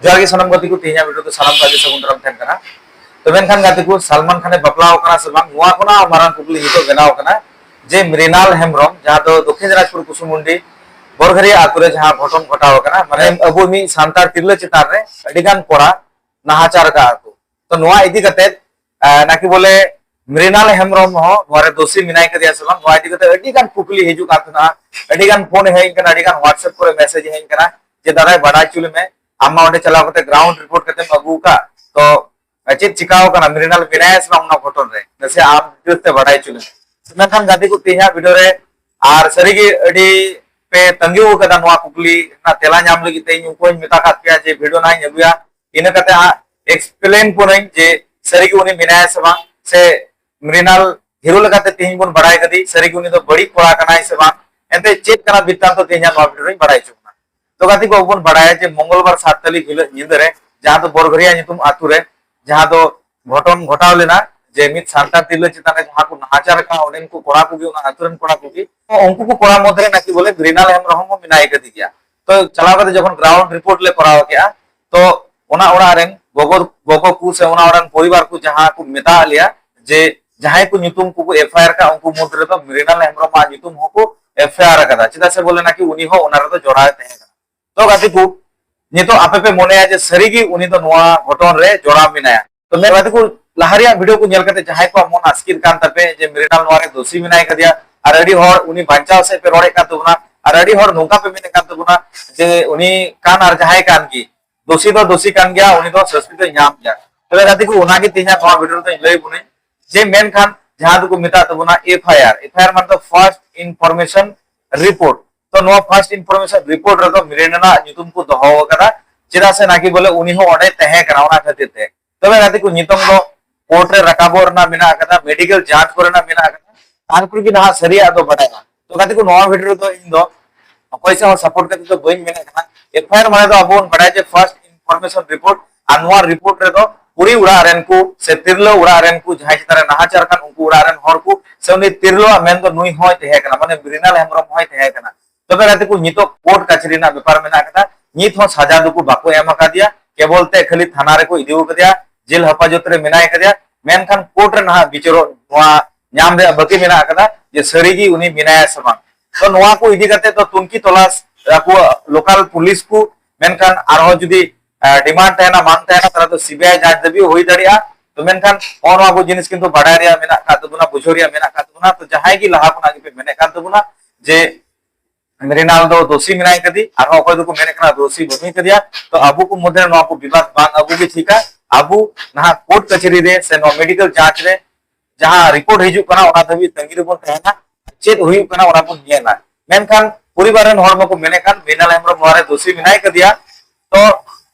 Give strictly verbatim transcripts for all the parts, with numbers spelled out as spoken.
ᱡᱚᱦᱟᱨ ᱜᱮ ᱥᱟᱱᱟᱢ ᱜᱟᱛᱮ ᱠᱚ, ᱛᱮᱦᱮᱧᱟᱜ ᱵᱷᱤᱰᱤᱭᱳ ᱫᱚ ᱥᱟᱱᱟᱢ ᱠᱚᱣᱟᱜ ᱜᱮ ᱥᱟᱹᱜᱩᱱ ᱫᱟᱨᱟᱢ ᱛᱟᱦᱮᱱ ᱠᱟᱱᱟ᱾ ᱛᱚ ᱢᱮᱱᱠᱷᱟᱱ ᱜᱟᱛᱮ ᱠᱚ, ᱥᱟᱞᱢᱟᱱ ᱠᱷᱟᱱᱮ ᱵᱟᱯᱞᱟ ᱟᱠᱟᱱᱟ ᱥᱮ ᱵᱟᱝ, ᱱᱚᱣᱟ ᱠᱷᱚᱱᱟᱜ ᱦᱚᱸ ᱢᱟᱨᱟᱝ ᱠᱩᱠᱞᱤ ᱱᱤᱛᱚᱜ ᱵᱮᱱᱟᱣ ᱟᱠᱟᱱᱟ ᱡᱮ ᱢᱨᱤᱱᱟᱞ ᱦᱮᱢᱵᱨᱚᱢ, ᱡᱟᱦᱟᱸ ᱫᱚ ᱫᱚᱠᱷᱤᱱ ᱫᱤᱱᱟᱡᱽᱯᱩᱨ ᱠᱩᱥᱩᱢᱩᱱᱰᱤ ᱵᱚᱨᱜᱷᱟᱹᱨᱤᱭᱟ ᱟᱹᱛᱩ ᱨᱮ ᱡᱟᱦᱟᱸ ᱜᱷᱚᱴᱚᱱ ᱜᱷᱚᱴᱟᱣ ᱟᱠᱟᱱᱟ, ᱢᱟᱱᱮ ᱟᱵᱚ ᱢᱤᱫ ᱥᱟᱱᱛᱟᱲ ᱛᱤᱨᱞᱟᱹ ᱪᱮᱛᱟᱱ ᱨᱮ ᱟᱹᱰᱤ ᱜᱟᱱ ᱠᱚᱲᱟ ᱱᱟᱦᱟᱪᱟᱨ ᱟᱠᱟᱫ ᱠᱚ᱾ ᱛᱚ ᱱᱚᱣᱟ ᱤᱫᱤ ᱠᱟᱛᱮ, ᱟᱸ, ᱱᱟᱠᱤ ᱵᱚᱞᱮ ᱢᱨᱤᱱᱟᱞ ᱦᱮᱢᱵᱨᱚᱢ ᱦᱚᱸ ᱱᱚᱣᱟ ᱨᱮ ᱫᱳᱥᱤ ᱢᱮᱱᱟᱭ ᱠᱟᱫᱮᱭᱟ ᱥᱮ ᱵᱟᱝ, ᱱᱚᱣᱟ ᱤᱫᱤ ᱠᱟᱛᱮ ᱟᱹᱰᱤ ᱜᱟᱱ ᱠᱩᱠᱞᱤ ᱦᱤᱡᱩᱜ ᱠᱟᱱ ᱛᱟᱦᱮᱱᱟ, ᱟᱹᱰᱤ ᱜᱟᱱ ᱯᱷᱳᱱ ᱦᱮᱡ ᱟᱹᱧ ᱠᱟᱱᱟ, ᱟᱹᱰᱤ ᱜᱟᱱ WhatsApp ᱠᱚᱨᱮ ᱢᱮᱥᱮᱡᱽ ᱦᱮᱡ ᱟᱹᱧ ᱠᱟᱱᱟ ᱡᱮ, "ᱫᱟᱫᱟᱭ, ᱵᱟᱰᱟᱭ ᱦᱚᱪᱚ ᱞᱮᱢᱮ, ᱟᱢ ᱢᱟ ᱚᱸᱰᱮ ᱪᱟᱞᱟᱣ ᱠᱟᱛᱮ ᱜᱨᱟᱣᱩᱱᱰ ᱨᱤᱯᱳᱨᱴ ᱠᱟᱛᱮᱢ ᱟᱹᱜᱩ ᱟᱠᱟᱫ, ᱛᱚ ᱪᱮᱫ ᱪᱤᱠᱟᱣ ᱟᱠᱟᱱᱟ, ᱢᱨᱤᱱᱟᱞ ᱢᱮᱱᱟᱭᱟ ᱥᱮ ᱵᱟᱝ ᱚᱱᱟ ᱜᱷᱚᱴᱚᱱ ᱨᱮ, ᱱᱟᱥᱮ ᱟᱢ ᱰᱤᱴᱮᱞᱥ ᱛᱮ ᱵᱟᱰᱟᱭ ᱦᱚᱪᱚ ᱞᱮᱢᱮ?" ᱢᱮᱱᱠᱷᱟᱱ ᱜᱟᱛᱮ ᱠᱚ, ᱛᱮᱦᱮᱧᱟᱜ ᱵᱷᱤᱰᱤᱭᱳ ᱨᱮ ᱟᱨ ᱥᱟᱹᱨᱤᱜᱮ ᱟᱹᱰᱤ ᱯᱮ ᱛᱟᱺᱜᱤ ᱟᱠᱟᱫᱟ ᱱᱚᱣᱟ ᱠᱩᱠᱞᱤ ᱨᱮᱱᱟᱜ ᱛᱮᱞᱟ ᱧᱟᱢ ᱞᱟᱹᱜᱤᱫ ᱛᱮ, ᱤᱧ ᱩᱱᱠᱩᱧ ᱢᱮᱛᱟ ᱠᱟᱫ ᱯᱮᱭᱟ ᱡᱮ ᱵᱷᱤᱰᱤᱭᱳ ᱱᱟᱦᱟᱜ ᱤᱧ ᱟᱹᱜᱩᱭᱟ, ᱤᱱᱟᱹ ᱠᱟᱛᱮ ᱦᱟᱸᱜ ᱮᱠᱥᱯᱞᱮᱱ ᱠᱚᱨᱟᱹᱧ ᱡᱮ ᱥᱟᱹᱨᱤᱜᱮ ᱩᱱᱤ ᱢᱮᱱᱟᱭᱟ ᱥᱮ ᱵᱟᱝ, ᱥᱮ ᱢᱨᱤᱱᱟᱞ ᱦᱤᱨᱳ ᱞᱮᱠᱟᱛᱮ ᱛᱮᱦᱮᱧ ᱵᱚᱱ ᱵᱟᱲᱟᱭ ᱠᱟᱫᱮ, ᱥᱟᱹᱨᱤᱜᱮ ᱩᱱᱤ ᱫᱚ ᱵᱟᱹᱲᱤᱡ ᱠᱚᱲᱟ ᱠᱟᱱᱟᱭ ᱥᱮ ᱵᱟᱝ, ᱮᱱᱛᱮ ᱪᱮᱫ ᱠᱟᱱᱟ ᱵᱤᱛᱛᱟᱱᱛᱚ, ᱛᱮᱦᱮᱧᱟᱜ ᱱᱚᱣᱟ ᱵᱷᱤᱰᱤᱭᱳ ᱨᱮᱧ ᱵᱟᱲᱟᱭ ᱦᱚᱪᱚ ᱵᱚᱱᱟ᱾ ᱛᱚ ᱜᱟᱛᱮ ᱠᱚ, ᱟᱵᱚ ᱵᱚᱱ ᱵᱟᱲᱟᱭᱟ ᱡᱮ ᱢᱚᱝᱜᱚᱞᱵᱟᱨ ᱥᱟᱛ ᱛᱟᱹᱨᱤᱠᱷ ᱦᱤᱞᱳᱜ ᱧᱤᱫᱟᱹ ᱨᱮ, ᱡᱟᱦᱟᱸ ᱫᱚ ᱵᱚᱨᱜᱷᱟᱹᱨᱤᱭᱟ ᱧᱩᱛᱩᱢ ᱟᱛᱳ ᱨᱮ, ᱡᱟᱦᱟᱸ ᱫᱚ ᱜᱷᱚᱴᱚᱱ ᱜᱷᱚᱴᱟᱣ ᱞᱮᱱᱟ, ᱡᱮ ᱢᱤᱫ ᱥᱟᱱᱛᱟᱲ ᱛᱤᱨᱞᱟᱹ ᱪᱮᱛᱟᱱ ᱨᱮ ᱡᱟᱦᱟᱸ ᱠᱚ ᱱᱟᱦᱟᱪᱟᱨ ᱟᱠᱟᱫ ᱚᱸᱰᱮᱱ ᱠᱚ ᱠᱚᱲᱟ ᱠᱚᱜᱮ, ᱚᱱᱟ ᱟᱛᱳ ᱨᱮᱱ ᱠᱚᱲᱟ ᱠᱚᱜᱮ, ᱩᱱᱠᱩ ᱠᱚ ᱠᱚᱲᱟ ᱢᱚᱫᱽᱫᱷᱮ ᱨᱮ ᱱᱟᱠᱤ ᱵᱚᱞᱮ ᱢᱨᱤᱱᱟᱞ ᱦᱮᱢᱵᱨᱚᱢ ᱦᱚᱸ ᱢᱮᱱᱟᱭ ᱠᱟᱫᱮ ᱜᱮᱭᱟ᱾ ᱛᱚ ᱪᱟᱞᱟᱣ ᱠᱟᱛᱮ ᱡᱚᱠᱷᱚᱱ ᱜᱨᱟᱣᱩᱱᱰ ᱨᱤᱯᱳᱨᱴ ᱞᱮ ᱠᱚᱨᱟᱣ ᱠᱮᱜᱼᱟ, ᱛᱚ ᱚᱱᱟ ᱚᱲᱟᱜ ᱨᱮᱱ ᱜᱚᱜᱚ, ᱜᱚᱜᱚ ᱠᱚ ᱥᱮ ᱚᱱᱟ ᱚᱲᱟᱜ ᱨᱮᱱ ᱯᱚᱨᱤᱵᱟᱨ ᱠᱚ ᱡᱟᱦᱟᱸ ᱠᱚ ᱢᱮᱛᱟᱜ ᱞᱮᱭᱟ ᱡᱮ ᱡᱟᱦᱟᱸᱭ ᱠᱚ ᱧᱩᱛᱩᱢ ᱠᱚᱠᱚ FIR ᱠᱟᱜ, ᱩᱱᱠᱩ ᱢᱩᱫᱽ ᱨᱮᱫᱚ ᱢᱨᱤᱱᱟᱞ ᱦᱮᱢᱵᱨᱚᱢ ᱟᱜ ᱧᱩᱛᱩᱢ ᱦᱚᱸᱠᱚ FIR ᱠᱟᱫᱟ, ᱪᱮᱫᱟᱜ ᱥᱮ ᱵᱚᱞᱮ ᱱᱟᱠᱤ ᱩᱱᱤ ᱦᱚᱸ ᱚᱱᱟ ᱨᱮᱫᱚ ᱡᱚᱲᱟᱣ ᱮ ᱛᱟᱦᱮᱸ ᱠᱟᱱᱟ᱾ ᱛᱚ ᱜᱟᱛᱮ ᱠᱚ, ᱱᱤᱛᱚᱜ ᱟᱯᱮ ᱯᱮ ᱢᱚᱱᱮᱭᱟ ᱡᱮ ᱥᱟᱹᱨᱤᱜᱮ ᱩᱱᱤ ᱫᱚ ᱱᱚᱣᱟ ᱜᱷᱚᱴᱚᱱ ᱨᱮ ᱡᱚᱲᱟᱣ ᱢᱮᱱᱟᱭᱟ᱾ ᱛᱚ ᱢᱮᱱ ᱜᱟᱛᱮ ᱠᱚ, ᱞᱟᱦᱟ ᱨᱮᱭᱟᱜ ᱵᱷᱤᱰᱤᱭᱳ ᱠᱚ ᱧᱮᱞ ᱠᱟᱛᱮ ᱡᱟᱦᱟᱸᱭ ᱠᱚᱣᱟᱜ ᱢᱚᱱ ᱟᱥᱠᱮᱛ ᱠᱟᱱ ᱛᱟᱯᱮ ᱡᱮ ᱢᱨᱤᱱᱟᱞ ᱱᱚᱣᱟ ᱨᱮ ᱫᱳᱥᱤ ᱢᱮᱱᱟᱭ ᱠᱟᱫᱮᱭᱟ, ᱟᱨ ᱟᱹᱰᱤ ᱦᱚᱲ ᱩᱱᱤ ᱵᱟᱧᱪᱟᱣ ᱥᱮᱫ ᱯᱮ ᱨᱚᱲᱮᱫ ᱠᱟᱱ ᱛᱟᱵᱚᱱᱟ, ᱟᱨ ᱟᱹᱰᱤ ᱦᱚᱲ ᱱᱚᱝᱠᱟ ᱯᱮ ᱢᱮᱱᱮᱫ ᱠᱟᱱ ᱛᱟᱵᱚᱱᱟ ᱡᱮ ᱩᱱᱤ ᱠᱟᱱ ᱟᱨ ᱡᱟᱦᱟᱸᱭ ᱠᱟᱱ ᱜᱮ, ᱫᱳᱥᱤ ᱫᱚ ᱫᱳᱥᱤ ᱠᱟᱱ ᱜᱮᱭᱟ, ᱩᱱᱤ ᱫᱚ ᱥᱟᱹᱥᱛᱤ ᱫᱚᱭ ᱧᱟᱢ ᱜᱮᱭᱟ᱾ ᱛᱚᱵᱮ ᱜᱟᱛᱮ ᱠᱚ, ᱚᱱᱟᱜᱮ ᱛᱮᱦᱮᱧᱟᱜ ᱱᱚᱣᱟ ᱵᱷᱤᱰᱤᱭᱳ ᱨᱮᱫᱚᱧ ᱞᱟᱹᱭ ᱵᱚᱱᱟᱹᱧ ᱡᱮ ᱢᱮᱱᱠᱷᱟᱱ ᱡᱟᱦᱟᱸ ᱫᱚᱠᱚ ᱢᱮᱛᱟᱜ ᱛᱟᱵᱚᱱᱟ FIR, FIR ᱢᱟᱱᱮ ᱫᱚ first information report᱾ ᱛᱚ ᱱᱚᱣᱟ first information report ᱨᱮᱫᱚ ᱢᱨᱤᱱᱟᱞ ᱨᱮᱱᱟᱜ ᱧᱩᱛᱩᱢ ᱠᱚ ᱫᱚᱦᱚ ᱟᱠᱟᱫᱟ, ᱪᱮᱫᱟᱜ ᱥᱮ ᱱᱟᱠᱤ ᱵᱚᱞᱮ ᱩᱱᱤ ᱦᱚᱸ ᱚᱸᱰᱮ ᱛᱟᱦᱮᱸ ᱠᱟᱱᱟ, ᱚᱱᱟ ᱠᱷᱟᱹᱛᱤᱨ ᱛᱮ᱾ ᱛᱚᱵᱮ ᱜᱟᱛᱮ ᱠᱚ, ᱱᱤᱛᱚᱝ ᱫᱚ ᱠᱳᱨᱴ ᱨᱮ ᱨᱟᱠᱟᱵᱚᱜ ᱨᱮᱱᱟᱜ ᱢᱮᱱᱟᱜ ᱟᱠᱟᱫᱟ, ᱢᱮᱰᱤᱠᱮᱞ ᱡᱟᱸᱪ ᱠᱚᱨᱮᱱᱟᱜ ᱢᱮᱱᱟᱜ ᱟᱠᱟᱫᱟ, ᱛᱟᱨᱯᱚᱨ ᱜᱮ ᱱᱟᱦᱟᱜ ᱥᱟᱹᱨᱤᱭᱟᱜ ᱫᱚ ᱵᱟᱰᱟᱭᱟ᱾ ᱛᱚ ᱜᱟᱛᱮ ᱠᱚ, ᱱᱚᱣᱟ ᱵᱷᱤᱰᱤᱭᱳ ᱨᱮᱫᱚ ᱤᱧ ᱫᱚ ᱚᱠᱚᱭ ᱥᱮᱫ ᱦᱚᱸ ᱥᱟᱯᱳᱨᱴ ᱠᱟᱛᱮ ᱫᱚ ᱵᱟᱹᱧ ᱢᱮᱱᱮᱫ ᱠᱟᱱᱟ᱾ FIR ᱢᱟᱱᱮ ᱫᱚ ᱟᱵᱚ ᱵᱚᱱ ᱵᱟᱰᱟᱭᱟ ᱡᱮ first information report, ᱟᱨ ᱱᱚᱣᱟ ᱨᱤᱯᱳᱨᱴ ᱨᱮᱫᱚ ᱠᱩᱲᱤ ᱚᱲᱟᱜ ᱨᱮᱱ ᱠᱚ ᱥᱮ ᱛᱤᱨᱞᱟᱹ ᱚᱲᱟᱜ ᱨᱮᱱ ᱠᱚ ᱡᱟᱦᱟᱸᱭ ᱪᱮᱛᱟᱱ ᱨᱮ ᱱᱟᱦᱟᱪᱟᱨ ᱠᱟᱱ, ᱩᱱᱠᱩ ᱚᱲᱟᱜ ᱨᱮᱱ ᱦᱚᱲ ᱠᱚ ᱥᱮ ᱩᱱᱤ ᱛᱤᱨᱞᱟᱹᱣᱟᱜ ᱢᱮᱱ ᱫᱚ ᱱᱩᱭ ᱦᱚᱸᱭ ᱛᱟᱦᱮᱸ ᱠᱟᱱᱟ, ᱢᱟᱱᱮ ᱢᱨᱤᱱᱟᱞ ᱦᱮᱢᱵᱨᱚᱢ ᱦᱚᱸᱭ ᱛᱟᱦᱮᱸ ᱠᱟᱱᱟ᱾ ᱛᱚᱵᱮ ᱜᱟᱛᱮ ᱠᱚ, ᱱᱤᱛᱚᱜ ᱠᱳᱨᱴ ᱠᱟᱪᱷᱟᱹᱨᱤ ᱨᱮᱱᱟᱜ ᱵᱮᱯᱟᱨ ᱢᱮᱱᱟᱜ ᱟᱠᱟᱫᱟ, ᱱᱤᱛ ᱦᱚᱸ ᱥᱟᱡᱟ ᱫᱚᱠᱚ ᱵᱟᱠᱚ ᱮᱢ ᱟᱠᱟᱫᱮᱭᱟ, ᱠᱮᱵᱚᱞ ᱛᱮ ᱠᱷᱟᱹᱞᱤ ᱛᱷᱟᱱᱟ ᱨᱮᱠᱚ ᱤᱫᱤ ᱟᱠᱟᱫᱮᱭᱟ, ᱡᱮᱞ ᱦᱮᱯᱟᱡᱚᱛ ᱨᱮ ᱢᱮᱱᱟᱭ ᱟᱠᱟᱫᱮᱭᱟ᱾ ᱢᱮᱱᱠᱷᱟᱱ ᱠᱳᱨᱴ ᱨᱮ ᱱᱟᱦᱟᱜ ᱵᱤᱪᱟᱹᱨᱚᱜ ᱱᱚᱣᱟ ᱧᱟᱢ ᱨᱮᱭᱟᱜ ᱵᱟᱹᱠᱤ ᱢᱮᱱᱟᱜ ᱟᱠᱟᱫᱟ ᱡᱮ ᱥᱟᱹᱨᱤᱜᱮ ᱩᱱᱤ ᱢᱮᱱᱟᱭᱟ ᱥᱮ ᱵᱟᱝ᱾ ᱛᱚ ᱱᱚᱣᱟ ᱠᱚ ᱤᱫᱤ ᱠᱟᱛᱮ ᱫᱚ ᱛᱩᱱᱠᱷᱤ ᱛᱚᱞᱟᱥ ᱟᱠᱚ ᱞᱳᱠᱟᱞ ᱯᱩᱞᱤᱥ ᱠᱚ, ᱢᱮᱱᱠᱷᱟᱱ ᱟᱨᱦᱚᱸ ᱡᱩᱫᱤ ᱰᱤᱢᱟᱱᱰ ᱛᱟᱦᱮᱱᱟ, ᱢᱟᱝ ᱛᱟᱦᱮᱱᱟ, ᱛᱟᱦᱚᱞᱮ ᱫᱚ ᱥᱤᱵᱤᱟᱭ ᱡᱟᱸᱪ ᱫᱷᱟᱹᱵᱤᱡ ᱦᱩᱭ ᱫᱟᱲᱮᱭᱟᱜᱼᱟ᱾ ᱛᱚ ᱢᱮᱱᱠᱷᱟᱱ ᱱᱚᱜᱼᱚ ᱱᱚᱣᱟ ᱠᱚ ᱡᱤᱱᱤᱥ ᱠᱤᱱᱛᱩ ᱵᱟᱰᱟᱭ ᱨᱮᱭᱟᱜ ᱢᱮᱱᱟᱜ ᱟᱠᱟᱫ ᱛᱟᱵᱚᱱᱟ, ᱵᱩᱡᱷᱟᱹᱣ ᱨᱮᱭᱟᱜ ᱢᱮᱱᱟᱜ ᱟᱠᱟᱫ ᱛᱟᱵᱚᱱᱟ᱾ ᱛᱚ ᱡᱟᱦᱟᱸᱭ ᱜᱮ ᱞᱟᱦᱟ ᱠᱷᱚᱱᱟᱜ ᱜᱮᱯᱮ ᱢᱮᱱᱮᱫ ᱠᱟᱱ ᱛᱟᱵᱚᱱᱟ ᱡᱮ ᱢᱨᱤᱱᱟᱞ ᱫᱚ ᱫᱳᱥᱤ ᱢᱮᱱᱟᱭ ᱠᱟᱫᱮ, ᱟᱨᱦᱚᱸ ᱚᱠᱚᱭ ᱫᱚᱠᱚ ᱢᱮᱱᱮᱫ ᱠᱟᱱᱟ ᱫᱳᱥᱤ ᱵᱟᱹᱱᱩᱭ ᱠᱟᱫᱮᱭᱟ, ᱛᱚ ᱟᱵᱚ ᱠᱚ ᱢᱚᱫᱽᱫᱷᱮ ᱨᱮ ᱱᱚᱣᱟ ᱠᱚ ᱵᱤᱵᱟᱫ ᱵᱟᱝ ᱟᱹᱜᱩ ᱜᱮ ᱴᱷᱤᱠᱟ᱾ ᱟᱵᱚ ᱱᱟᱦᱟᱜ ᱠᱳᱨᱴ ᱠᱟᱪᱷᱟᱹᱨᱤ ᱨᱮ ᱥᱮ ᱱᱚᱣᱟ ᱢᱮᱰᱤᱠᱮᱞ ᱡᱟᱸᱪ ᱨᱮ ᱡᱟᱦᱟᱸ ᱨᱤᱯᱳᱨᱴ ᱦᱤᱡᱩᱜ ᱠᱟᱱᱟ, ᱚᱱᱟ ᱫᱷᱟᱹᱵᱤᱡ ᱛᱟᱺᱜᱤ ᱨᱮᱵᱚᱱ ᱛᱟᱦᱮᱱᱟ᱾ ᱪᱮᱫ ᱦᱩᱭᱩᱜ ᱠᱟᱱᱟ, ᱚᱱᱟ ᱵᱚᱱ ᱧᱮᱞᱟ᱾ ᱢᱮᱱᱠᱷᱟᱱ ᱯᱚᱨᱤᱵᱟᱨ ᱨᱮᱱ ᱦᱚᱲ ᱢᱟᱠᱚ ᱢᱮᱱᱮᱫ ᱠᱟᱱ, ᱢᱨᱤᱱᱟᱞ ᱦᱮᱢᱵᱨᱚᱢ ᱱᱚᱣᱟ ᱨᱮ ᱫᱳᱥᱤ ᱢᱮᱱᱟᱭ ᱠᱟᱫᱮᱭᱟ᱾ ᱛᱚ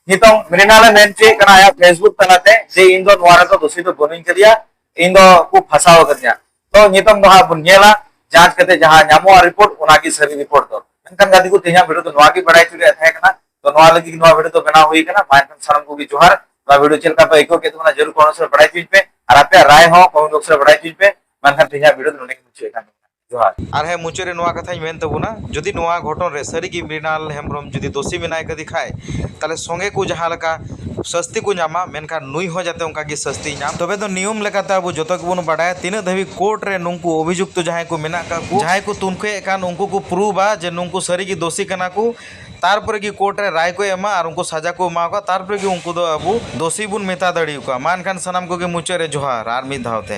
ᱱᱤᱛᱚᱝ ᱢᱨᱤᱱᱟᱞ ᱮ ᱢᱮᱱ ᱦᱚᱪᱚᱭᱮᱫ ᱠᱟᱱᱟ ᱟᱭᱟᱜ ᱯᱷᱮᱥᱵᱩᱠ ᱛᱟᱞᱟᱛᱮ ᱡᱮ ᱤᱧ ᱫᱚ ᱱᱚᱣᱟ ᱨᱮᱫᱚ ᱫᱳᱥᱤ ᱫᱚ ᱵᱟᱹᱱᱩᱧ ᱠᱟᱫᱮᱭᱟ, ᱤᱧ ᱫᱚ ᱠᱚ ᱯᱷᱟᱸᱥᱟᱣ ᱟᱠᱟᱫᱤᱧᱟ᱾ ᱛᱚ ᱱᱤᱛᱚᱝ ᱫᱚ ᱦᱟᱸᱜ ᱵᱚᱱ ᱧᱮᱞᱟ, ᱡᱟᱸᱪ ᱠᱟᱛᱮ ᱡᱟᱦᱟᱸ ᱧᱟᱢᱚᱜᱼᱟ ᱨᱤᱯᱳᱨᱴ, ᱚᱱᱟᱜᱮ ᱥᱟᱹᱨᱤ ᱨᱤᱯᱳᱨᱴ ᱫᱚ᱾ ᱢᱮᱱᱠᱷᱟᱱ ᱜᱟᱛᱮ ᱠᱚ, ᱛᱮᱦᱮᱧᱟᱜ ᱵᱷᱤᱰᱤᱭᱳ ᱫᱚ ᱱᱚᱣᱟ ᱜᱮ ᱵᱟᱲᱟᱭ ᱦᱚᱪᱚ ᱨᱮᱭᱟᱜ ᱛᱟᱦᱮᱸ ᱠᱟᱱᱟ᱾ ᱛᱚ ᱱᱚᱣᱟ ᱞᱟᱹᱜᱤᱫ ᱜᱮ ᱱᱚᱣᱟ ᱵᱷᱤᱰᱤᱭᱳ ᱫᱚ ᱵᱮᱱᱟᱣ ᱦᱩᱭ ᱠᱟᱱᱟ᱾ ᱢᱟ ᱮᱱᱠᱷᱟᱱ ᱥᱟᱱᱟᱢ ᱠᱚᱜᱮ ᱡᱚᱦᱟᱨ᱾ ᱱᱚᱣᱟ ᱵᱷᱤᱰᱤᱭᱳ ᱪᱮᱫ ᱞᱮᱠᱟ ᱯᱮ ᱟᱹᱭᱠᱟᱹᱣ ᱠᱮᱫ ᱛᱟᱵᱚᱱᱟ, ᱡᱟᱹᱨᱩᱲ ᱠᱚᱢᱮᱱᱴ ᱵᱚᱠᱥ ᱨᱮ ᱵᱟᱲᱟᱭ ᱦᱚᱪᱚᱧ ᱯᱮ, ᱟᱨ ᱟᱯᱮᱭᱟᱜ ᱨᱟᱭ ᱦᱚᱸ ᱠᱚᱢᱮᱱᱴ ᱵᱚᱠᱥ ᱨᱮ ᱵᱟᱲᱟᱭ ᱦᱚᱪᱚᱧ ᱯᱮ᱾ ᱢᱮᱱᱠᱷᱟᱱ ᱛᱮᱦᱮᱧᱟᱜ ᱵᱷᱤᱰᱤᱭᱳ ᱫᱚ ᱱᱚᱰᱮ ᱜᱮ ᱢᱩᱪᱟᱹᱫ ᱠᱟᱱ ᱛᱟᱵᱚᱱᱟ᱾ ᱡᱚᱦᱟᱨ᱾ ᱟᱨ ᱦᱮᱸ, ᱢᱩᱪᱟᱹᱫ ᱨᱮ ᱱᱚᱣᱟ ᱠᱟᱛᱷᱟᱧ ᱢᱮᱱ ᱛᱟᱵᱚᱱᱟ, ᱡᱩᱫᱤ ᱱᱚᱣᱟ ᱜᱷᱚᱴᱚᱱ ᱨᱮ ᱥᱟᱹᱨᱤᱜᱮ ᱢᱨᱤᱱᱟᱞ ᱦᱮᱢᱵᱨᱚᱢ ᱡᱩᱫᱤ ᱫᱳᱥᱤ ᱢᱮᱱᱟᱭ ᱠᱟᱫᱮ ᱠᱷᱟᱡ, ᱛᱟᱦᱞᱮ ᱥᱚᱸᱜᱮ ᱠᱚ ᱡᱟᱦᱟᱸ ᱞᱮᱠᱟ ᱥᱟᱹᱥᱛᱤ ᱠᱚ ᱧᱟᱢᱟ, ᱢᱮᱱᱠᱷᱟᱱ ᱱᱩᱭ ᱦᱚᱸ ᱡᱟᱛᱮ ᱚᱱᱠᱟ ᱜᱮ ᱥᱟᱹᱥᱛᱤ ᱧᱟᱢ᱾ ᱛᱚᱵᱮ ᱫᱚ ᱱᱤᱭᱚᱢ ᱞᱮᱠᱟᱛᱮ ᱟᱵᱚ ᱡᱚᱛᱚ ᱜᱮᱵᱚᱱ ᱵᱟᱰᱟᱭᱟ, ᱛᱤᱱᱟᱹᱜ ᱫᱷᱟᱹᱵᱤᱡ ᱠᱳᱨᱴ ᱨᱮ ᱱᱩᱠᱩ ᱚᱵᱷᱤᱡᱩᱠᱛᱚ ᱡᱟᱦᱟᱸᱭ ᱠᱚ ᱢᱮᱱᱟᱜ ᱠᱟᱜ ᱠᱚ, ᱡᱟᱦᱟᱸᱭ ᱠᱚ ᱛᱩᱱᱠᱷᱤᱭᱮᱫ ᱠᱟᱱ, ᱩᱱᱠᱩ ᱠᱚ ᱯᱨᱩᱵᱟ ᱡᱮ ᱱᱩᱠᱩ ᱥᱟᱹᱨᱤᱜᱮ ᱫᱳᱥᱤ ᱠᱟᱱᱟ ᱠᱚ, ᱛᱟᱨᱯᱚᱨᱮ ᱜᱮ ᱠᱳᱨᱴ ᱨᱮ ᱨᱟᱭ ᱠᱚ ᱮᱢᱟ ᱟᱨ ᱩᱱᱠᱩ ᱥᱟᱡᱟ ᱠᱚ ᱮᱢᱟ ᱠᱚᱣᱟ, ᱛᱟᱨᱯᱚᱨᱮ ᱜᱮ ᱩᱱᱠᱩ ᱫᱚ ᱟᱵᱚ ᱫᱳᱥᱤ ᱵᱚᱱ ᱢᱮᱛᱟ ᱫᱟᱲᱮ ᱟᱠᱚᱣᱟ᱾ ᱢᱟ ᱮᱱᱠᱷᱟᱱ ᱥᱟᱱᱟᱢ ᱠᱚᱜᱮ ᱢᱩᱪᱟᱹᱫ ᱨᱮ ᱡᱚᱦᱟᱨ ᱟᱨ ᱢᱤᱫ ᱫᱷᱟᱣ ᱛᱮ᱾